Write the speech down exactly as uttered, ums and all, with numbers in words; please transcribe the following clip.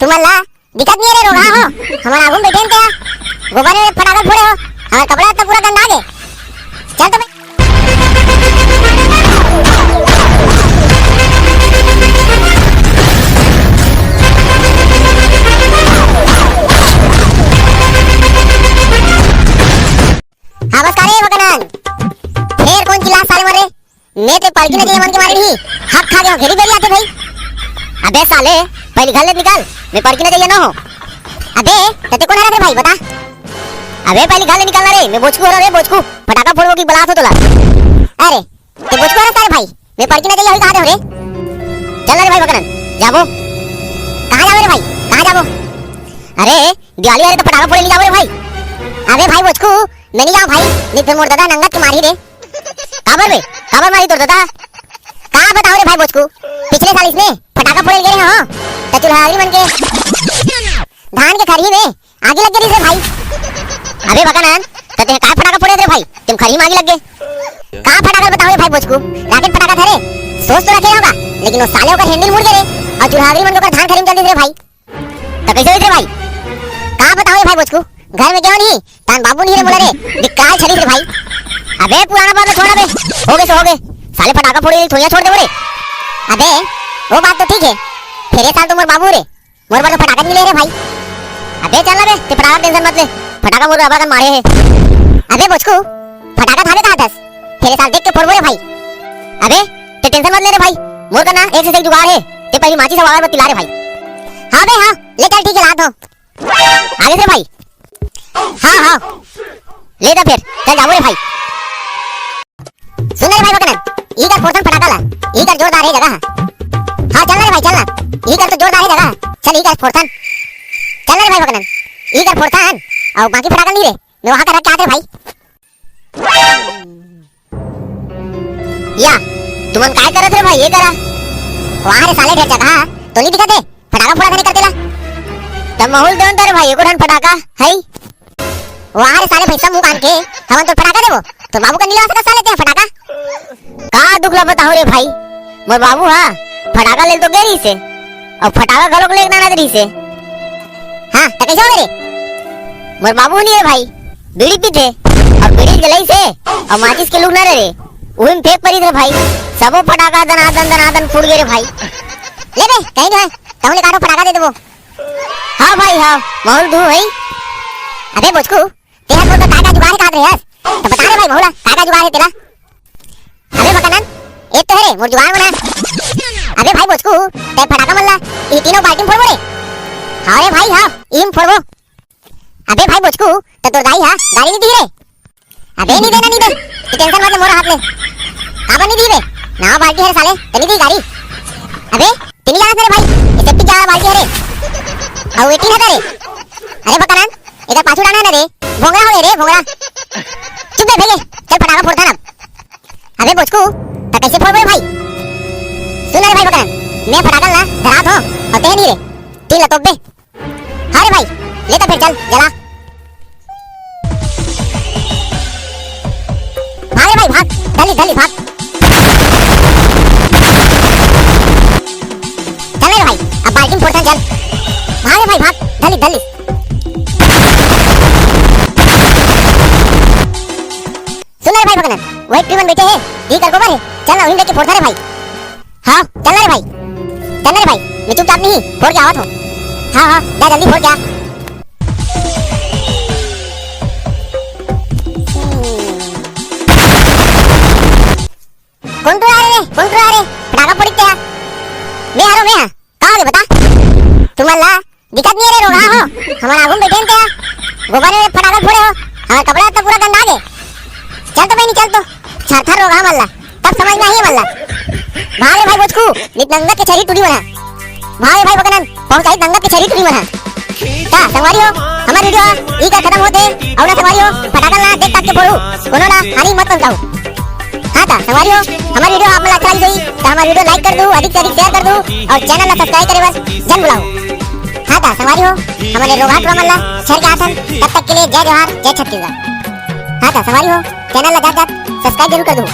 तुमन ला दिखत नहीं रे रोगहा हो, हमर आगू में बैठे हन ते, गोबर में फटाका फोड़े हो, हमर कपड़ा तो पूरा गंदा गे। चल तो भाई। हाँ बस का रे बकनन, फेर कौन चिल्ला साले मरे? मैं ते पलकी न जाइए मन के मारे नहीं, हक खा गया, घेरी बेरी आते भाई। अबे साले, पहली घर ले निकल, मैं पलकी न जाइए ना हो। अबे, तते कौन हरा रे भाई, बता। अबे पहली घर ले निकलना रे, मैं बोचकू हरा रे, बोचकू, फटाका फोड़बो की बलात हो तोला। अरे, ते बोचकू हरा सारे भाई, मैं पलकी न जाइए, होई कहा दे हो रे। चल ना रे भाई बकनन, जाबो। कहाँ जाबो रे भाई, कहाँ जाबो? अरे, दिवाली हरे तो फटाका फोड़े नहीं जाबो रे भाई। अबे भाई बोचकू, मैं नहीं जाऊँ भाई, नहीं फिर मोर दादा नंगत के मारी रे। काबर बे? काबर मारी तोर दादा? का बताओ रे भाई बोचकू, पिछले साल इसने फटाका फोड़े गए रहे हो, त चुल्हारी मन के धान के खरही में आगी लग गई रे भाई। अबे बकनन, त ते काय फटाका फोड़े रे भाई? तुम खरही में आगी लग गए। का फटाका बताओ रे भाई बोचकू? रॉकेट फटाका था रे, सोच तो रखे होगा, लेकिन वो साले ओकर हैंडल मुड़ गए रे, और चुल्हारी मन के ओकर धान खरही में चल दी रे भाई। त कैसे होई रे भाई? का बताओ रे भाई बोचकू, घर में गयो नहीं, तान बाबू नहीं रे मोला रे, बिकाल छड़ी रे भाई। अबे पुराना बात छोड़ा बे, हो गए सो हो गए, साले फटाका फोड़े थोड़िया छोड़ दे रे। अबे वो बात तो ठीक है, फेर ये साल तो मोर बाबू रे, मोर बर तो फटाका नहीं ले रे भाई। अबे चल ना बे, ते फटाका टेंशन मत ले, फटाका मोर बाबा कन मारे है। अबे बोचकू, फटाका थावे कहा दस, फेर ये साल देख के फोड़बो रे भाई। अबे ते टेंशन मत ले रे भाई, मोर कना एक से एक जुगाड़ है, ते पहली माचिस और अगरबत्ती ला रे भाई। हाँ बे हाँ, ले चल ठीक है, ला दो। आगे से भाई। हाँ हाँ, ले दा फिर, चल जाबो रे भाई। सुन रे भाई बकनन, ई कर फोड़थन फटाका ला, ई कर जोरदार है जगह। हाँ चल ना रे भाई चल ना, ई कर तो जोरदार है जगह, चल ई कर फोड़थन। चल ना रे भाई बकनन, ई कर फोड़थन, और बाकी फटाका नहीं रे, मैं वहाँ कर रख के आते भाई। या, तुमन काय करत रे भाई, ये करा। वाह रे साले, ढेर जगह, तो नहीं दिखत है, फटाका फोड़ा नहीं करते ला। तब माहौल देवन तारे भाई, एको ठन फटाका, है? वाह रे साले, भैंसा मुंह कान के, हमन तो फटाका देबो, तो बाबू का नीला सकत साले ते फटाका। का दुख ला बताओ रे भाई, मोर बाबू हा, फटाका ले तो गे रही से, और फटाका घलोक ले ना रही से। हाँ, तो कैसे हो रे? मोर बाबू नहीं रे भाई, बीड़ी पीथे, और बीड़ी जलाई से, और माचिस के लूक ना रे, उही में फेंक परी थे भाई, सबो फटाका दनादन दनादन फूट गए रे भाई। ले बे, कहीं नहीं है, कहूँ ले काटो फटाका दे देबो। हाँ भाई, हाँ, माहौल दू भाई। अबे बोचकू, तेरा बोल तो काय का जुगाड़ है, कहा रे हस? तो बता रे भाई, बहुला, काय का जुगाड़ है तेरा? अबे बकनन, एक तो है रे, मोर जुगाड़ बना। अबे भाई बोचकू, ते फटाका मल्ला, ये तीनों बाल्टी में फोड़बो रे। हाँ रे भाई, हाँ, इम फोड़बो। अबे भाई बोचकू, तो तोर दाई हा गाड़ी नहीं दी रे। अबे नहीं देना नहीं दे, ये टेंशन मत ले मोर हाथ ले। काबर नहीं दी बे? ना बाल्टी है रे साले, तो नहीं दी गाड़ी। अबे, तीन ही जाना रे भाई, ये सेफ्टी क्या बाल्टी है रे? और ये तीन है रे। अरे बकनन, इधर पाछू डाना है ना रे, भोंगरा हो गए रे, भोंगरा। चुप बे भैया, चल फटाका फोड़ता ना। अबे बोचकू, तो कैसे फोड़ बे भाई? सुन रे भाई बकनन, मैं फटाका ला धरात हो, और ते नहीं रे, तीन लतोप बे। हाँ रे भाई, ले तो फिर चल, जला। भाग रे भाई, भाग, धली, धली, भाग। चल रे भाई, अब बाल्टी में फोड़ता चल। भाग रे भाई, भाग, धली, धली। सुन रे भाई भगनन, वही ट्री मन बैठे है, ये कर गोबर है, चल ना, वहीं बैठ के फोड़ता रे भाई। हाँ, चल ना रे भाई, चल ना रे भाई, मैं चुपचाप नहीं, फोड़ के आवत हो। हाँ, हाँ, जा जल्दी फोड़ के आ। कौन टुरा रे, कौन टुरा रे, फटाका फोड़ी क्या? मैं हारो, मैं हाँ, कहाँ हो बता? तुम अल्लाह, दिखत नहीं रे रोगहा हो, हमारा आगू में बैठे हैं क्या? गोबर में फटाका फोड़े हो, हमारा कपड़ा तो पूरा गंदा गे। चल तो बहनी, चल तो। छरथर रोगहा मल्ला, तब समझ में आही मल्ला। भाग रे भाई बोचकू, नित नंगत के छरी टूरी बना। भाग रे भाई बकनन, पहुंचाई नंगत के छरी टूरी बना। ता संगवारी हो, हमार वीडियो ई कर खत्म होते, और ना संगवारी हो, फटाका ला देख ताक के फोड़ू, कोनो ला हानि मत पहुंचाऊ। हाँ ता संगवारी हो, हमार वीडियो आप मन ला अच्छा लगी होही, तो हमार वीडियो लाइक कर दू, अधिक से अधिक शेयर कर दू, और चैनल ला सब्सक्राइब करे बर जन बुलाओ। हाँ ता संगवारी हो, हमन रोगहा टुरा मल्ला छर के आथन, तब तक के लिए जय जोहार, जय छत्तीसगढ़। हाँ ता संगवारी हो, चैनल ला जात जात सब्सक्राइब जरूर कर दू।